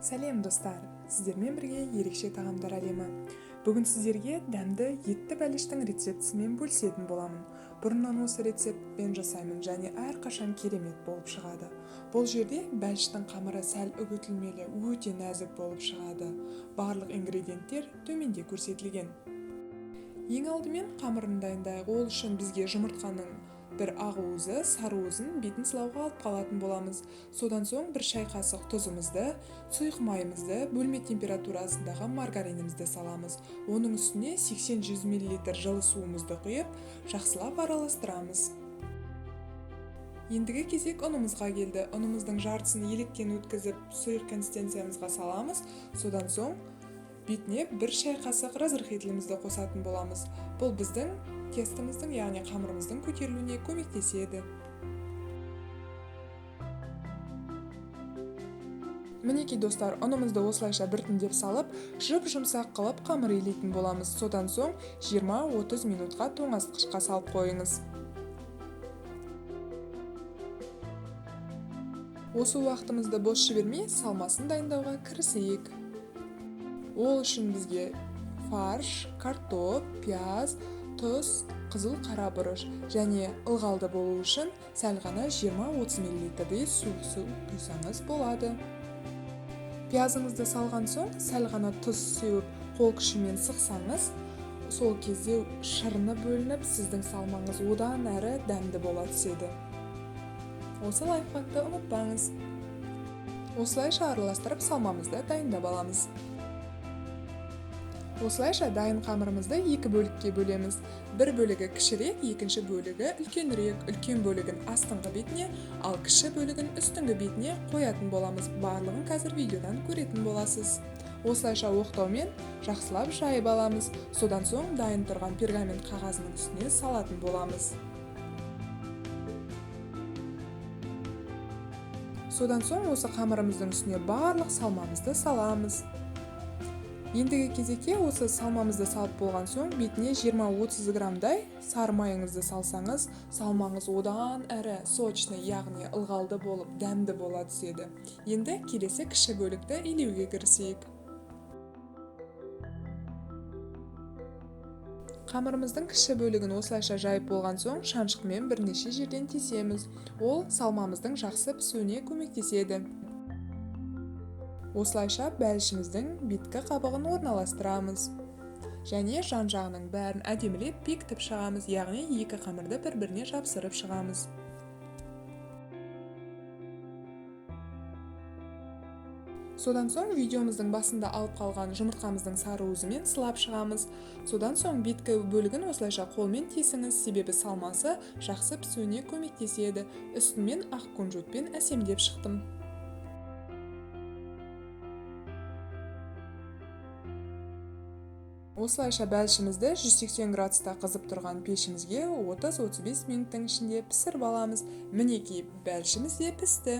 Сәлем, достар! Сіздермен бірге Ерекше тағамдар әлемі. Бүгін сіздерге дәмді етті бәліштің рецептісімен бөлісетін боламын. Бұрыннан осы рецептпен жасаймын және әрқашан керемет болып шығады. Бұл жерде бәліштің қамыры сәл үгітілмелі, өте нәзік болып шығады. Барлық ингредиенттер төменде көрсетілген. Ең алдымен қамырын дайындайық. Ол үшін бізге жұмыртқаның бір ақ уызы, сары уызын бетін сылауға алып қалатын боламыз. Содан соң бір шай қасық тұзымызды, сұйық майымызды, бөлме температурасындағы маргаринімізді саламыз. Оның үстіне 80-100 мл жылы суымызды құйып, жақсылап араластырамыз. Ендігі кезек ұнымызға келді. Ұнымыздың жартысын електен өткізіп, сұйық консистенциямызға саламыз. Содан соң бетіне бір шай қасық разрыхлителімізді қосатын боламыз. Бұл біздің тестомыздың, яғни қамырымыздың көтерілуіне көмектеседі. Мінекей, достар, ұнымызды осылайша біртіндеп салып, жұп-жұмсақ қылып қамыр илейтін боламыз. Содан соң 20-30 минутқа тоңазытқышқа салып қойыңыз. Осы уақытымызды бос жібермей, салмасын дайындауға кірісейік. Ол үшін бізге фарш, картоп, пияз, тұз, қызыл қара бұрыш және ылғалды болу үшін сәл ғана 20-30 миллилитрдей суық су құйсаңыз болады. Пиязыңызды салған соң сәл ғана тұз сеуіп, қол күшімен сықсаңыз, сол кезде шырыны бөлініп, сіздің салмаңыз одан әрі дәмді бола түседі. Осы лайфхакты ұмытпаңыз. Осылайша араластырып, салмамызды дайындап аламыз. Осылайша дайын қамырымызды екі бөлікке бөлеміз. Бір бөлігі кішірек, екінші бөлігі үлкенірек. Үлкен бөлігін астыңғы бетіне, ал кіші бөлігін үстіңгі бетіне қоятын боламыз. Барлығын қазір видеодан көретін боласыз. Осылайша оқтаумен жақсылап жайып аламыз. Содан соң дайын тұрған пергамент қағазының үстіне салатын боламыз. Содан соң осы қамырымыздың үстіне барлық салмамызды саламыз. Ендігі кезекте осы салмамызды салып болған соң бетіне 20-30 граммдай сары майыңызды салсаңыз, салмаңыз одан әрі сочный, яғни ылғалды болып, дәмді бола түседі. Енді келесі кіші бөлікті илеуге кірісейік. Қамырымыздың кіші бөлігін осылайша жайып болған соң шанышқымен бірнеше жерден тесеміз. Ол салмамыздың жақсы пісуіне көмектеседі. Осылайша бәлішіміздің беткі қабығын орналастырамыз. Және жан-жағының бәрін әдемілеп бекітіп шығамыз, яғни екі қамырды бір-біріне жапсырып шығамыз. Содан соң видеомыздың басында алып қалған жұмыртқамыздың сары уызымен сылап шығамыз. Содан соң беткі бөлігін осылайша қолмен тесіңіз, себебі салмасы жақсы пісуіне көмектеседі. Үстінен ақ кунжутпен әсемдеп шықтым. Осылайша бәлішімізді 180 градуста қызып тұрған пешімізге 30-35 минуттың ішінде пісіріп аламыз. Мінекей, бәлішіміз де пісті.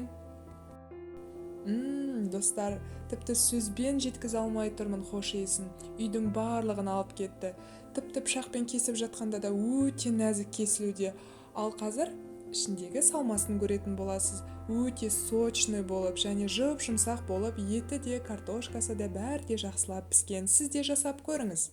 Достар, тіпті сөзбен жеткізе алмай тұрмын хош иісін. Үйдің барлығын алып кетті. Тіпті пышақпен кесіп жатқанда да өте нәзік кесілуде. Ал қазір ішіндегі салмасын көретін боласыз. Өте сочный болып және жұп-жұмсақ болып, еті де, картошкасы да, бәрі де жақсылап піскен. Сіз де жасап көріңіз.